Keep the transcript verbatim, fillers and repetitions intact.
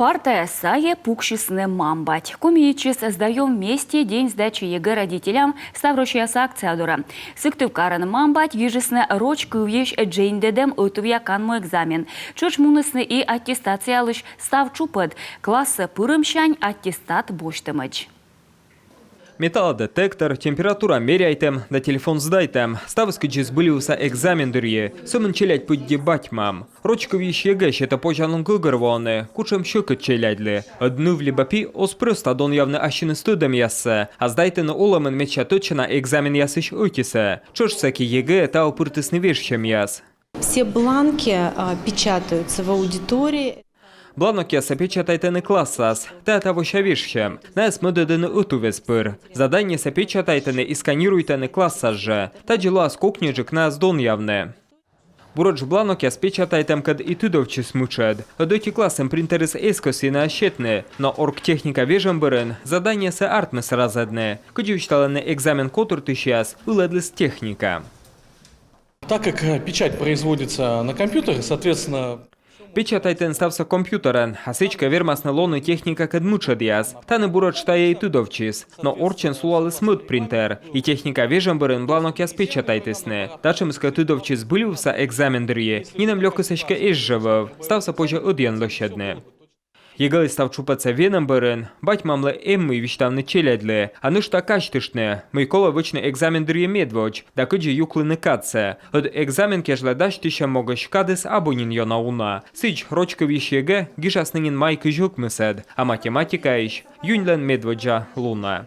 Партаяс сайӧ пуксисны мам-бать. Коми йитчис «Сдаём вместе. День сдачи ЕГЭ родителям» ставроссияса акция дорӧ. Сыктывкарын мам-бать гижисны роч кывйысь дженьдӧдӧм ӧтувъя канму экзамен. Тшӧтш мунісны и аттестациялысь став тшупӧд. Классӧ пырӧмсянь аттестат босьтӧмӧдз. Металлодетектор, температура меряйтӧм да телефон сдайтӧм — ставыс кыдзи збыльвывса экзамен дырйи. Сӧмын челядь пыдди бать-мам. Роч кывйысь ЕГЭ сетӧ позянлун гӧгӧрвоны, кутшӧм сьӧкыд челядьлы. Ӧд ныв либӧ пи оз прӧста донъявны ассьыныс тӧдӧмъяссӧ, а сдайтӧны олӧмын медся тӧдчана экзаменъясысь ӧтисӧ. Тшӧтш сэки ЕГЭ-ӧ таво пыртісны вежсьӧмъяс. Все бланки, а, печатаются в аудитории. Бланокъяссӧ печатайтӧны классас. Тайӧ тавося вежсьӧм. Найӧс мӧдӧдӧны ӧтувъяс пыр. Заданиесӧ печатайтӧны и сканируйтӧны классас жӧ. Тадзи лоас кокньыджык найӧс донъявны. Буретш бланокъяс печатайтӧмкӧд и тыдовтчис мытшӧд. Ӧд ӧти классын принтерыс эз кӧсйы найӧс сетны, но оргтехника вежӧм бӧрын заданиесӧ артмис разӧдны. Кыдзи висьталӧны экзамен котыртысьяс, ылӧдліс техника. Так как, э, печать производится на компьютере, соответственно... Печатайтӧны ставсӧ компьютерӧн, а сідзкӧ вермасны лоны техникакӧд мытшӧдъяс. Тані буретш тайӧ и тыдовтчис, но орччӧн сулаліс мӧд принтер. И техника вежӧм бӧрын бланокъяс печатайтісны. Татшӧмыс кӧ тыдовтчис збыльвывса экзамен дырйи, нинӧм лёкыс эськӧ эз жӧ вӧв. Ставсӧ позьӧ ӧдйӧн лӧсьӧдны. ЕГЭ-лысь став тшупӧдсӧ венӧм бӧрын бать-мамлы эм мый висьтавны челядьлы, а нӧшта казьтыштны, мый колӧ вӧчны экзамен дырйи медводз да кыдзи юклыны кадсӧ. Ӧд экзамен кежлӧ дасьтысьӧм могысь кадыс абу нин ёна уна. Сідз, роч кывйысь ЕГЭ гижасны нин май кызь ӧкмысӧд, а математикаысь — июньлӧн медводдза лунӧ.